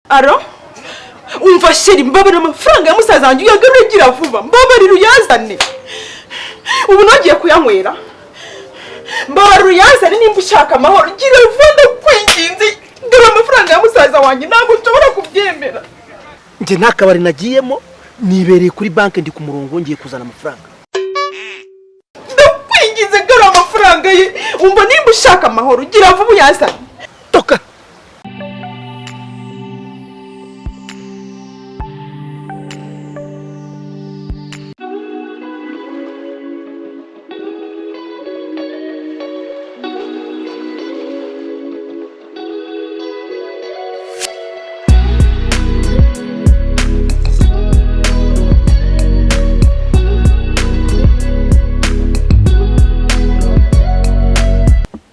Aro, umva chéri, mbabarira, amafaranga ya musaza wanjye uyagarure, gira vuba, mbabarira uyazane. Ubu nongeye kuyanywera. Mbabarira uyazane nimba ushaka amahoro. Gira vuba, ndakwinginze, dore amafaranga ya musaza wanjye, ntabwo nshobora kubyemera. Njye nta kabari nagiyemo, nibereye kuri banki, ndi ku murongo, ngiye kuzana amafaranga. Ndakwinginze, garura amafaranga ye. Umva, nimba ushaka amahoro, gira vuba uyazane. Toka.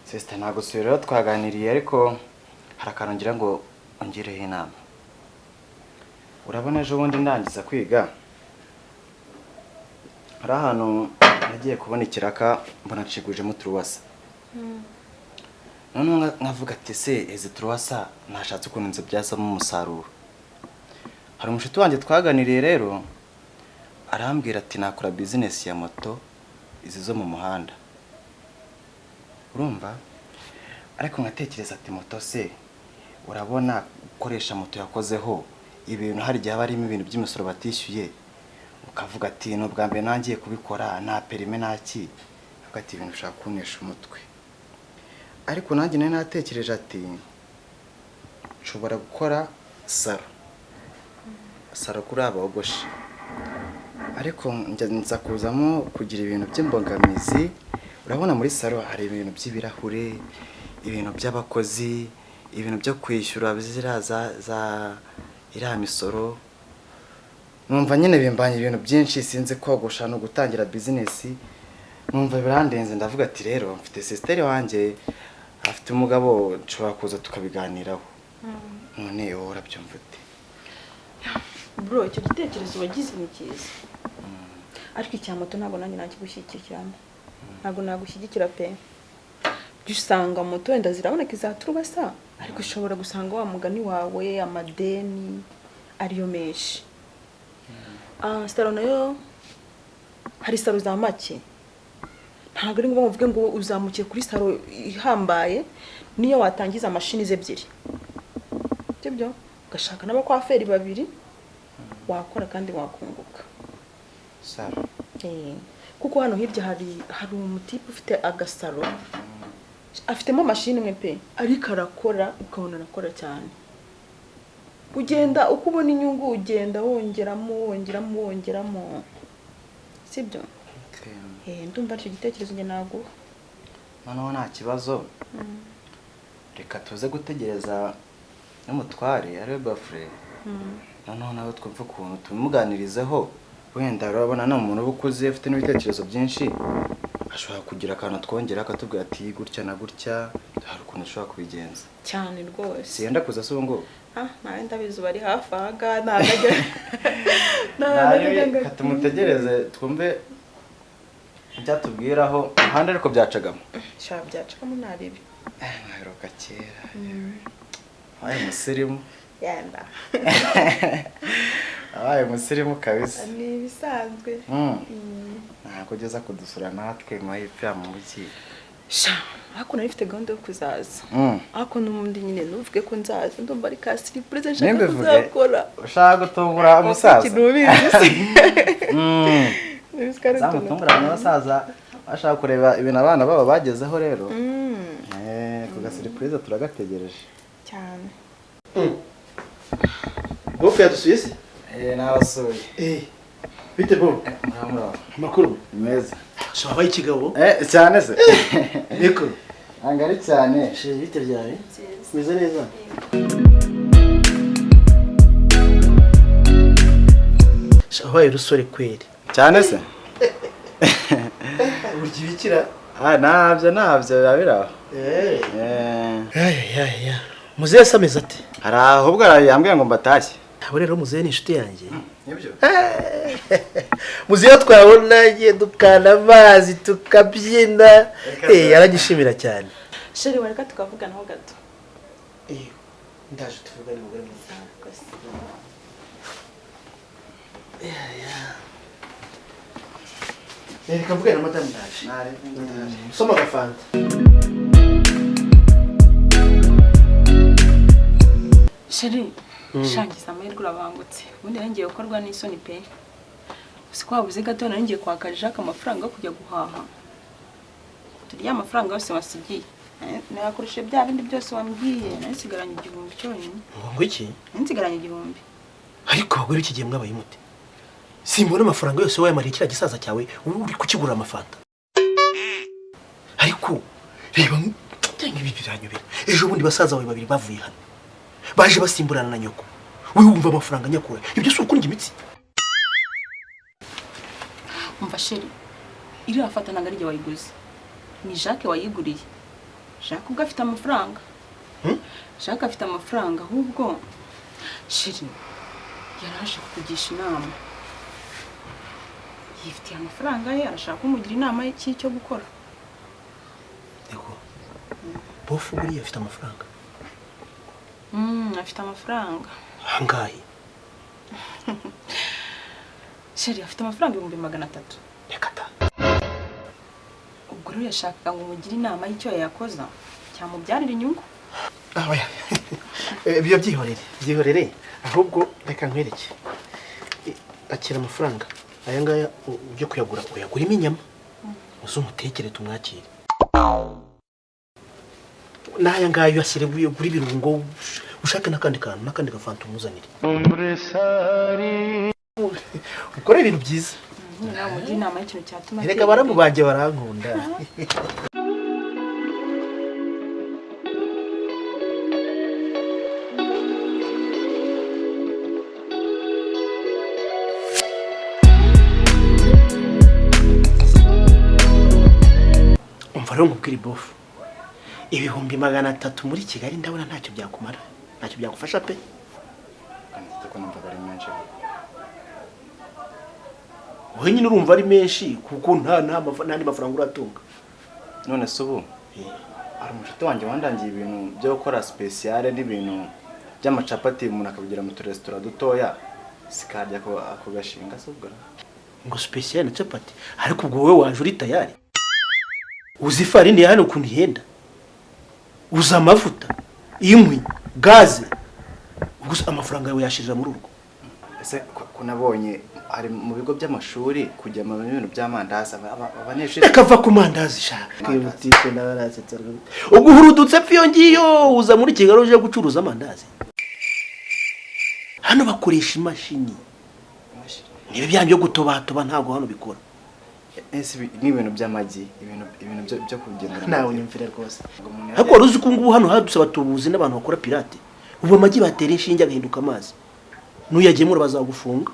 Sister, ntabwo rero twaganiriye, ariko hari akantu ngira ngo ungireho inama. Urabona ejo bundi ndangiza kwiga, hari ahantu nagiye kubona ikiraka, mbona nshigujemo turuwasa. Noneho nkavuga ati: "Se izi turuwasa nashatse ukuntu nzibyazamo umusaruro?" Hari umushuti wanjye twaganiriye rero, arambwira ati nakora business ya moto, izi zo mu muhanda, urumva? Ariko nkatekereza ati moto se, urabona gukoresha moto yakozeho ibintu, hari igihe haba harimo ibintu by'imisoro batishyuye, ukavuga ati ni ubwa mbere nangiye kubikora, nta permis, nta ki, ukavuga ati ibintu bishobora kuntesha umutwe. Ariko nanjye nari natekereje ati nshobora gukora salon, salon kuri aba bogoshe, ariko njya nza kuzamo kugira ibintu by'imbogamizi. Urabona muri salon hari ibintu by'ibirahure, ibintu by'abakozi, ibintu byo kwishyura ziriya za iriya misoro. Numva nyine bimbanye ibintu byinshi, sinzi kogosha no gutangira business, numva birandenze. Ndavuga ati rero mfite sister wanjye afite umugabo, nshobora kuza tukabiganiraho. None wowe urabyumva ute? Bro, icyo gitekerezo wagize ni cyiza, ariko icya moto ntabwo nanjye nakigushyigikiramo, ntabwo nagushyigikira pe. Jya usanga moto wenda ziraboneka iza turubasa, ariko ushobora gusanga wa mugani wawe amadeni ariyo menshi. Ah, salon nayo hari salon za make, ntabwo ari ngombwa uvuge ngo uzamukiye kuri salon ihambaye. Niyo watangiza mashini ze ebyiri, sibyo, ugashaka n'abakwaferi babiri, wakora kandi wakunguka. Salon? Kuko hano hirya hari umutipe ufite agasaro, afitemo mashini imwe pe, ariko arakora, ukabona arakora cyane. Ugenda uko ubona inyungu, ugenda wongeramo, wongeramo, wongeramo, sibyo? Ndumva aricyo gitekerezo njye naguha. Noneho nta kibazo, reka tuze gutegereza n'umutware ariwe bafure, noneho nawe twumve ukuntu tumuganirizeho. Wenda urabona ni umuntu uba ukuze, ufite n'ibitekerezo byinshi, ashobora kugira akantu twongera akatubwira ati gutya na gutya, hari ukuntu ushobora kubigenza. Cyane rwose. Siyenda kuza se ubu ngubu? Ah, nawe ndabizi, ubu ari hafi aha ngaha, ntabwo ajya, ntabwo ajya ngo Reka tumutegereze twumve ibyatubwiraho ahandi, ariko byacagamo. Sha, byacamo, naribi. Nkaheruka kera abaye umusirimu. Yenda. Abaye umusirimu kabisa. Ni ibisanzwe. Ntabwo ugeza kudusura natwe mahipfa mu mujyi? Sha, ariko nari mfite gahunda yo kuzaza, ariko n'ubundi nyine ntuvuge ko nzaza, ndumva ari ka surprise nshaka Nimbivuge? kuzakora. Ushaka gutungura umusaza? Ikintu ubizi se? Ubizi ko ari utuntu Zamutungura abantu basaza bashaka kureba ibintu abana babo bagezeho rero. Ku ga surprise turagategereje. Cyane. Bofu yadusuye se? Eh, nabasuye. Eh, bite bo? Muraho, muraho. Amakuru? Ni meza. Sha, wabaye ikigabo. Eh, cyane se. Niko. Ntabwo ari cyane. Chéri, bite byawe? Meze neza. Sha, wabaye urusore kweri. Cyane se. Urya ibikira? Ah, ntabyo, ntabyo, biba biri aho. Eh. Eh. Aya ya ya. Muzehe se ameze ate? Hari ahubwo yambwiye ngo mbatashye. Abo rero muzehe ni inshuti yanjye. Nibyo. Muzehe twabonanye dukana amazi, tukabyina. Eh, yaragishimira cyane. Chéri, wareka tukavuganaho gato? Eh, ndaje tuvugane, mugore mwiza. rwose. Reka mvugane na madamu, ndaje. Soma agafanta. Chéri, shangiza amahirwe urabangutse. Ubundi nari ngiye gukorwa n'isoni pe. Uzi ko wabuze gato nari ngiye kwaka Jacques amafaranga yo kujya guhaha. Turya amafaranga yose wasigiye. Nayakoresheje bya bindi byose wambwiye, nari nsigaranye 1000 cyonyine. Ngo iki? Nari nsigaranye 1000. Ariko abagore b'iki gihe mwabaye mute? Simbona amafaranga yose wayamariye kiriya gisaza cyawe uri kukigura amafanta. Ariko reba cyangwa ibi biranyobera. Ejo bundi basaza bawe babiri bavuye hano, baje basimburana na nyoko. Wowe wumva amafaranga nyakura. Ibyo si ukundya imitsi. Umva chéri, iriya fata ntabwo ari jye wayiguze. Ni Jacques wayiguriye. Jacques ubwo afite amafaranga. Jacques afite amafaranga, ahubwo chéri yaraje kukugisha inama. Yifitiye amafaranga ye, arashaka kumugira inama y'icyo gukora. Yego. Bofu buriya afite amafaranga. Afite amafaranga. Angahe? Chéri afite amafaranga 300,000. Reka ta. Ubwo rero yashakaga ngo umugire inama y'icyo yayakoza cyamubyarira inyungu. Ah oya. Ibyo byihorere, byihorere. Ahubwo reka nkwereke. Akira amafaranga. Aya ngaya ujye kuyagura, uyaguremo inyama. Uzumutekere tumwakire. N'aya ngaya uyashyire ugure ibirungo, ushake n'akandi kantu, n'akandi gafanta umuzanire. Ukore ibintu byiza. Nawe umugire inama y'ikintu cyatuma. Reka baramu banjye barankunda. Umva rero nkubwire bofu, 300,000 muri Kigali ndabona ntacyo byakumara, ntacyo byagufasha pe. Kandi ko numvaga ari menshi. Wowe nyine urumva ari menshi kuko nta n'andi mafaranga uratunga. None se ubu hari umushuti wanjye wandangiye ibintu byo gukora spéciale n'ibintu by'amacapati, umuntu akabigira mu turesitora dutoya, sikarya ako gashinga se ubwo. Ngo spéciale na capati? Ariko ubwo wowe waje uri tayari? Uzi ifarini ya hano ukuntu ihenda? Uzi amavuta, inkwi, gaze? Ubwo amafaranga yawe yashirira muri urwo. Ese ko nabonye ari mu bigo by'amashuri kujya mu bintu by'amandazi abanyeshuri. Reka va ku mandazi sha. Kwibutike n'abarasetsa rwose. Ubwo uhurudutse pfi iyo ngiyo uza muri Kigali uje gucuruza amandazi. Hano bakoresha imashini. Niba byanjye gutobatoba ntabwo hano bikora. Ese n'ibintu by'amagi, ibintu byo kugendera. Nawe unyumvira rwose. Ariko wari uzi ko ngubu hano hadusaba tubuzi n'abantu bakora pirate. Ubu amagi batera inshinge agahinduka amazi. Nuyagemura bazagufunga.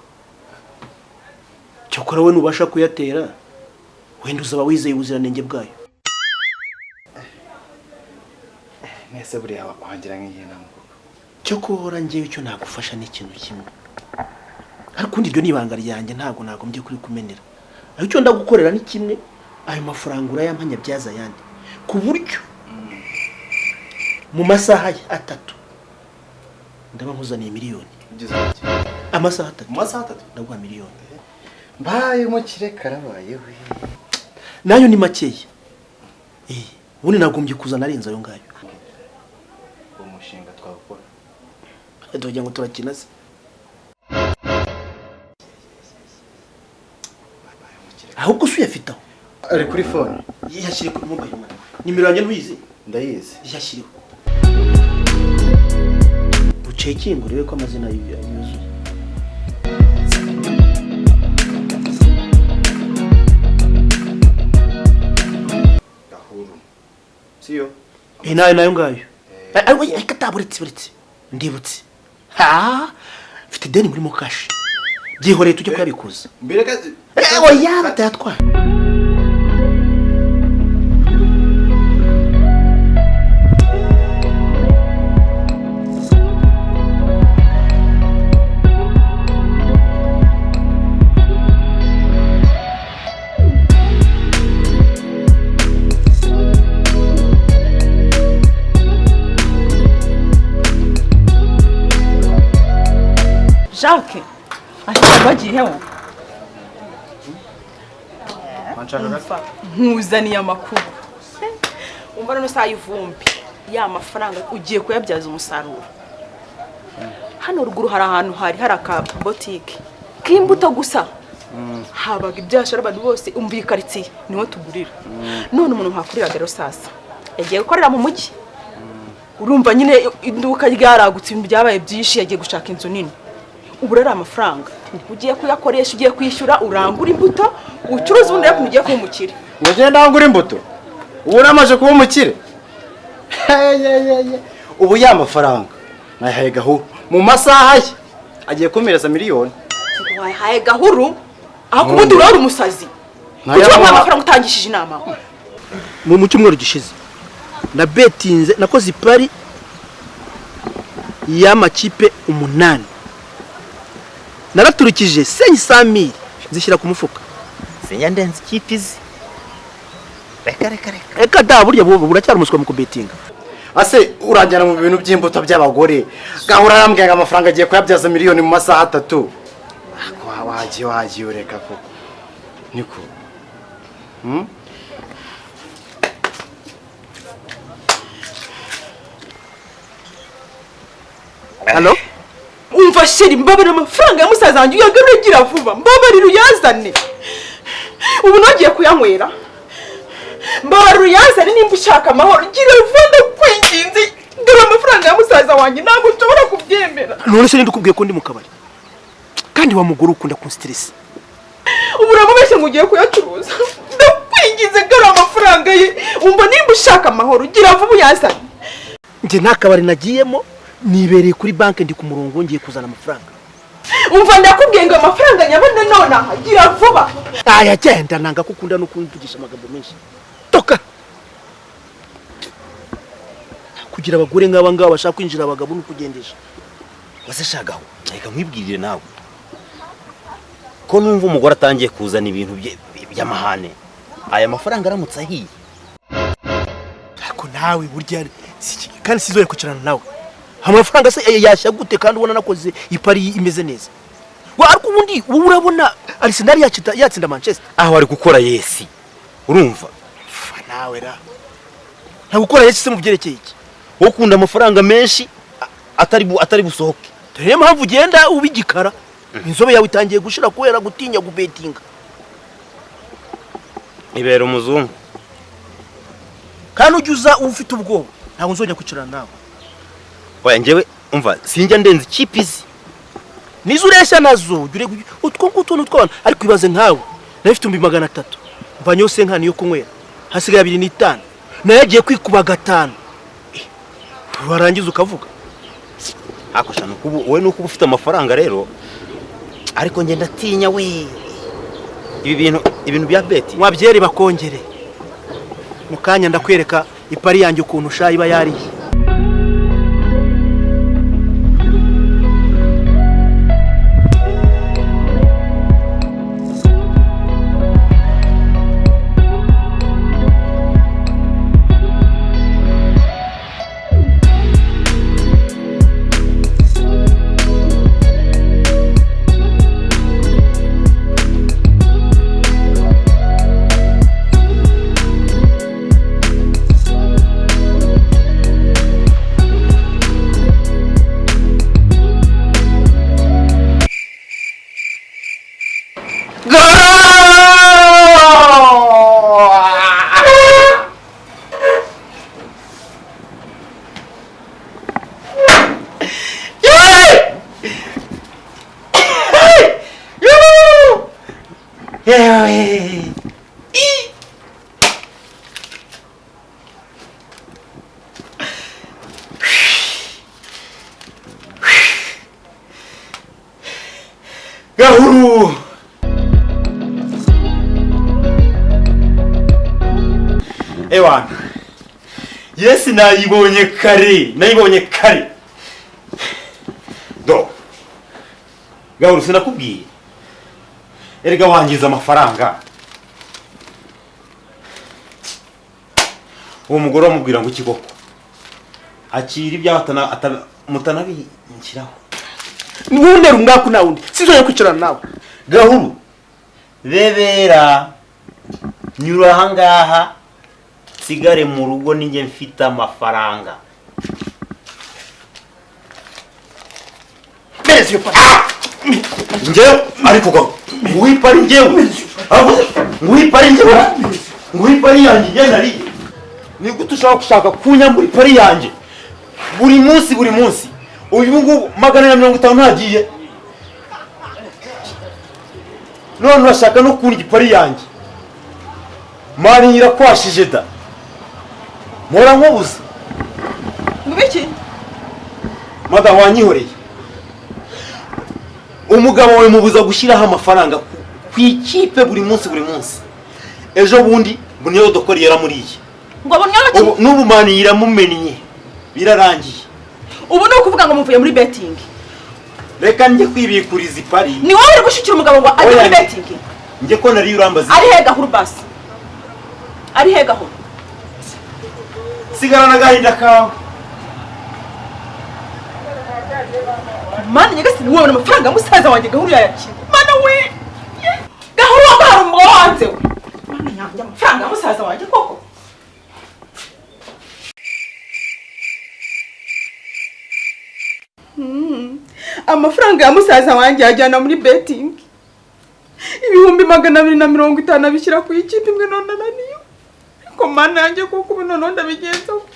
Cyokora we nubasha kuyatera wenda uzaba wizeye ubuziranenge bwayo. Nese buriya wangira nk'iyi nama koko? Cyokora ngewe icyo nagufasha ni ikintu kimwe. Ariko undi iryo ni ibanga ryanjye ntabwo nagombye kuri kumenera. Ariko icyo ndagukorera ni kimwe, ayo mafaranga urayampanya byaza ayandi. Ku buryo mu masaha 3 ndaba nkuzaniye miliyoni. Amasaha 3. Mu masaha 3 ndaguha miliyoni. Mbaye umukire karabaye we. Nayo ni makeya. Ubundi nagombye kuzana arenze ayo ngayo. Uwo mushinga twawukora. Tugira ngo turakina se. Ahubwo se uyafite aho? Ari kuri phone. Yashyire kuri mobile money. Nimero yanjye ntuyizi? Ndayizi. Yashyireho. Ucekinge urebe ko amazina yuzuye. Gahuru. Siyo? Nayo nayo ngayo. Ariko ataburetse buretse. Ndibutse. Ha! Mfite ideni muri Mokashi. Byihoreye tujye kuyabikuza. Mbireka. Oya batayatwara. Jacques ahita bagiyeho nkuzaniye amakuru umva none saa y'ivumbi ya mafaranga ugiye kuyabyaza umusaruro. Hano ruguru hari ahantu hari aka boutique k'imbuto gusa habaga ibyashara abantu bose umva iyi quartier niho tugurira. None umuntu nkakurira rero sasa yagiye gukorera mu mujyi urumva nyine iduka ryaragutse byabaye byinshi yagiye gushaka inzu nini. Ubu rero amafaranga ugiye kuyakoresha ugiye kwishyura urangura imbuto ucuruza ubundi ariko ugiye kuba umukire. Ugiye ndangura imbuto ubu namaje kuba umukire. Ubu ya mafaranga nayahaye Gahuru mu masaha ye agiye kumereza miliyoni. Wayahaye Gahuru aho kubundi urari umusazi kuki wamuha amafaranga utangishije inama? Mu cyumweru gishize na betinze nakoze ipari y'amakipe 8 naraturikije 500,000 zishyira ku mufuka. Sinya ndenze ikipe izi. Reka reka reka. Eka da burya buracyari umuswa mu kubetinga. Ase uranjyana mu bintu by'imbuto by'abagore. Gahura arambwira ngo amafaranga agiye kuyabyaza miliyoni mu masaha 3. Ako wagiye ureka koko. Niko. Hello? Umva sheri mbabarira amafaranga ya musaza wanjye uyagarure gira vuba mbabarira uyazane. Ubu nagiye kuyanywera. Mbabarira uyazane nimba ushaka amahoro gira vuba ndakwinginze dore amafaranga ya musaza wanjye ntabwo nshobora kubyemera. None se ndikubwiye ko ndi mu kabari kandi wa mugore ukunda kunstress. Ubu uramubeshye ngo ugiye kuyacuruza. Ndakwinginze garura amafaranga ye umva nimba ushaka amahoro gira vuba uyazane. Nje nta kabari nagiyemo nibereye kuri banki ndi ku murongo ngiye kuzana amafaranga. Umva ndakubwiye ngo amafaranga nyabona none aha gira vuba. Aya genda nanga kukunda no kumvugisha amagambo menshi. Toka. Kugira abagore nk'aba ngaba bashaka kwinjira abagabo no kugendesha. Wase shagaho reka nkwibwirire nawe ko numva umugore atangiye kuzana ibintu by'amahane aya mafaranga aramutse ahiye. Ariko nawe burya kandi sizoye kwicarana nawe. Amafaranga se yashya gute kandi ubona nakoze ipari imeze neza. Wa ariko ubundi wowe urabona Arsenal yatsinda Manchester. Aho ari gukora yesi. Urumva? Fa nawe ra. Nta gukora yesi se mu byerekeye iki? Wowe ukunda amafaranga menshi atari busohoke. Dore mpamvu ugenda ubigikara. Inzobe yawe itangiye gushira kubera gutinya gubetinga. Ibera umuzungu. Kandi ujya ufite ubwoba ntabwo nzongera kwicarana nawe. Oya njyewe umva sinjya ndenze ikipe izi. Nizo ureshya nazo utwo ngutwo n'utw'abantu ariko ibaze nkawe nayo ifite 300,000 mvanyeho senkani yo kunywera hasigaye 2.5 nayo agiye kwikuba 5 warangiza ukavuga. Ako shana kubu wowe nuko ufite amafaranga rero ariko njye ndatinya we ibi bintu bya beti wabyere bakongere mu kanya ndakwereka ipari yanjye ukuntu shayi iba yariye. Gahuru. Ewana. Yes nayibonye kare. Do. Gahuru sinakubwiye. Erega wangiza amafaranga. Uwo mugore wamubwira ngo ikigoko. Akira ibyaho mutanabinshyiraho. Ntundere umwaku nta wundi, sinzongera kwicarana nawe. Gahuru bebera, nyura ahangaha nsigare mu rugo ninjye mfite amafaranga. Mpereza iyo pari. Njyewe ariko gahu nguhe ipari, njyewe nguhe ipari, njyewe nguhe ipari yanjye njye nariye. Ni gute ushobora gushaka kunyambura ipari yanjye buri munsi buri munsi? Uyu ngubu 450 ntagiye, none urashaka no kundya ipari yanjye. Mari irakwashije da, mpora nkubuza. Ngo ibiki? Madamu wanyihoreye, umugabo wawe mubuza gushyiraho amafaranga ku ikipe buri munsi buri munsi. Ejo bundi niyo dokori yaramuriye. Ngo abonye Ubu iki? n'ubu mani iramumennye, birarangiye. Ubu ni ukuvuga ngo muvuye muri betting? Reka njye kwibikuriza ipari. Ni wowe uri gushyikira umugabo ngo ajye Oya. muri betting? Njye ko nariyo urambaza. Ari he Gahuru basi? Ari he Gahuru? Sigarana agahinda kawe. Mana nyagasani, wabona amafaranga ya musaza wanjye Gahuru yayakira. Mana we, Gahuru waba hari umugabo wanze we. Mana yanjye, amafaranga ya musaza wanjye koko. Amafaranga ya musaza wanjye yajyana muri betting, 250,000 abishyira ku ikipe imwe, none ananiwe. Ariko mana yanjye, kuko ubu noneho ndabigenza gute?